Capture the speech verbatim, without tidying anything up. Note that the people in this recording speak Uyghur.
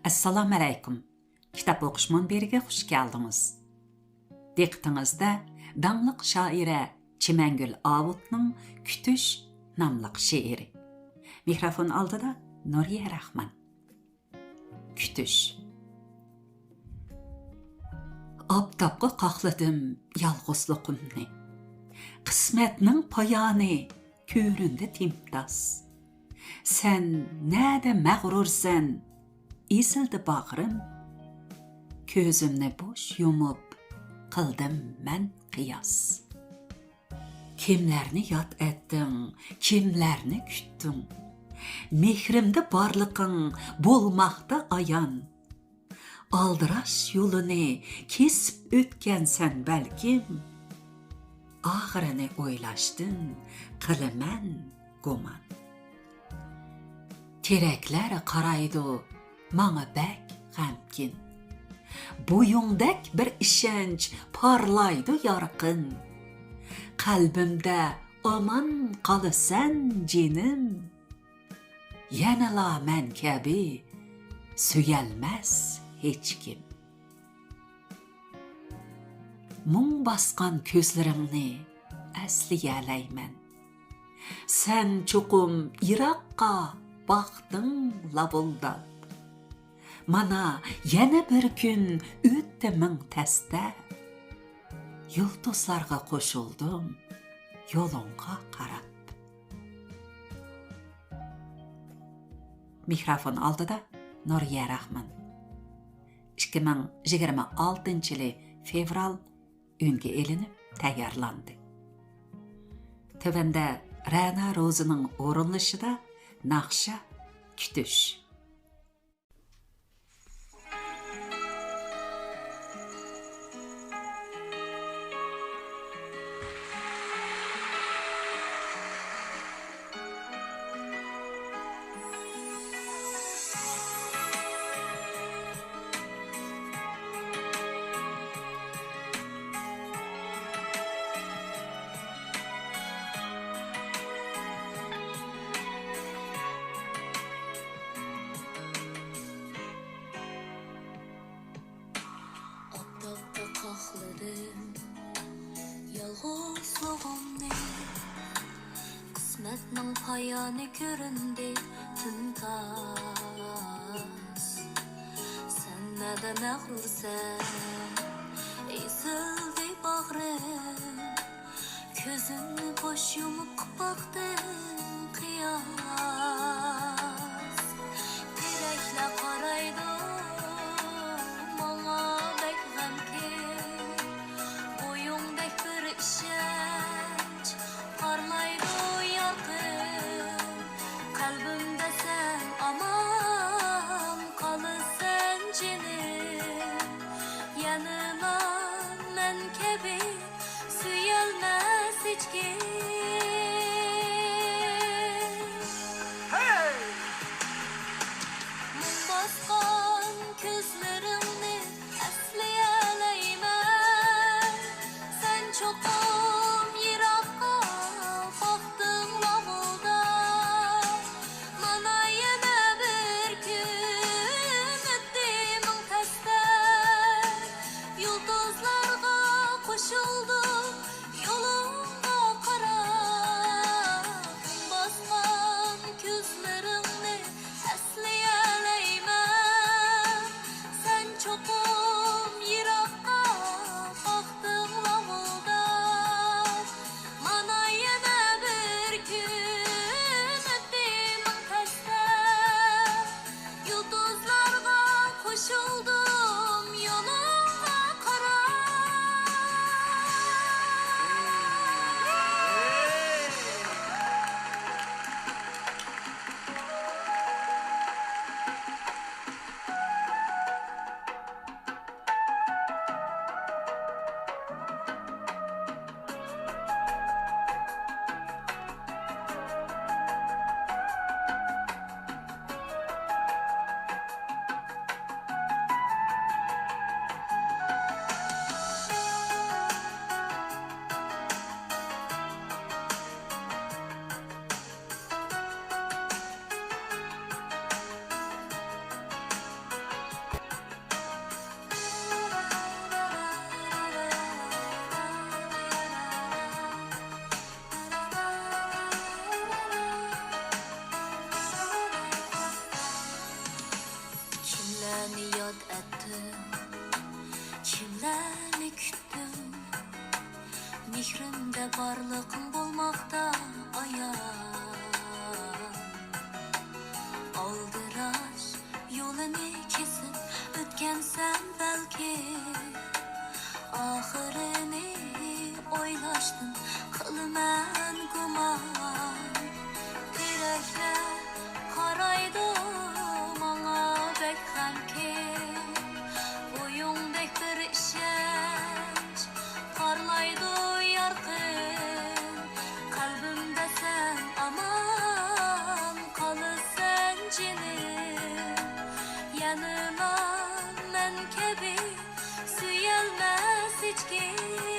ئەسسالامۇئەلەيكۇم. كىتاب ئوقۇش مۇنبىرىگە خۇش كەلدىڭىز. دىققىتىڭىزدە داڭلىق شائىرە چىمەنگۈل ئاۋۇتنىڭ كۈتۈش ناملىق شېئىرى. مىكروفون ئالدىدا نۇرىيە راخمان. كۈتۈش. ئاپتاپقا قاقلىدىم يالغۇزلۇقۇمنى. قىسمەتنىڭ پايانى كۆرۈندى تىمتاس. سەن نەدە مەغرۇرسەن، ئېزىلدى باغرىم. كۆزۈمنى بوش يۇمۇپ، قىلدىم مەن قىياس. كىملەرنى ياد ئەتتىڭ، كىملەرنى كۈتتۈڭ؟ مېھرىمدە بارلىقىڭ بولماقتا ئايان. ئالدىراش يولىنى كېسىپ ئۆتكەنسەن بەلكىم، ئاخىرىنى ئويلاشتىن قىلىمەن گۇمان. تېرەكلەر قارايدۇ ماڭا بەك غەمكىن. بويۇڭدەك بىر ئىشەنچ پارلايدۇ يارقىن. قەلبىمدە ئامان قالىسەن جېنىم. يەنىلا مەن كەبى سۆيەلمەس ھېچكىم. مۇڭ باسقان كۆزلىرىڭنى ئەسلىيەلەيمەن. سەن چوقۇم يىراققا باقتىڭ لاۋۇلداپ. مانا يەنە بىر كۈن ئۆتتى مىڭ تەستە. يۇلتۇزلارغا قوشۇلدۇم يولۇڭغا قاراپ. مىكروفون ئالدىدا نۇرىيە راخمان. ئىككى مىڭ يىگىرمە ئالتىنچى يىلى فېۋرال ئۈنگە ئېلىنىپ تەييارلاندى. تۆۋەندە رەنا روزىنىڭ ئورۇنلىشىدا ناخشا كۈتۈش. ئاپتاپتا قاقلىدىم يالغۇزلۇقۇمنى. قىسمەتنىڭ پايانى كۆرۈندى تىمتاس. سەن نەدە مەغرۇرسەن، ئېزىلدى باغرىم. كۆزۈمنى بوش يۇمۇپ باقتىم قىياس. تېرەكلەر قارايدۇ ماڭا بەك غەمكىن. بويۇڭدەك بىر ئىشەنچ پارلايدۇ يارقىن. قەلبىمدە سەن ئامان قالىسەن جېنىم. يەنىلا مەن كەبى سۆيەلمەس ھېچكىم. مۇڭ باسقان كۆزلىرىڭنى ئەسلىيەلەيمەن. سەن چوقۇم يىراققا باقتىڭ لاۋۇلداپ. مانا يەنە بىر كۈن ئۆتتى مىڭ تەستە. يۇلتۇزلارغا قوشۇلدۇم يولۇڭغا قاراپ. باسقان كۆزلىرىڭنى ئەسلىيەلەيمەن. سەن بارلىقىڭ بولماقتا ئايان. ئالدىراش يولىنى كېسىپ ئۆتكەنسەن بەلكى، ئاخىرىنى ئويلاشتىن قىلىمەن گۇمان. تىرەكلەر قارايدۇ ماڭا بەك غەمكىن، ئويۇڭدەك بىر ئىشەنچ پارلايدۇ يارقىن، قەلبىمدە سەن ئامان قالىسەن جېنىم. يەنىلا مەن كەبى سۆيەلمەس ھېچكىم.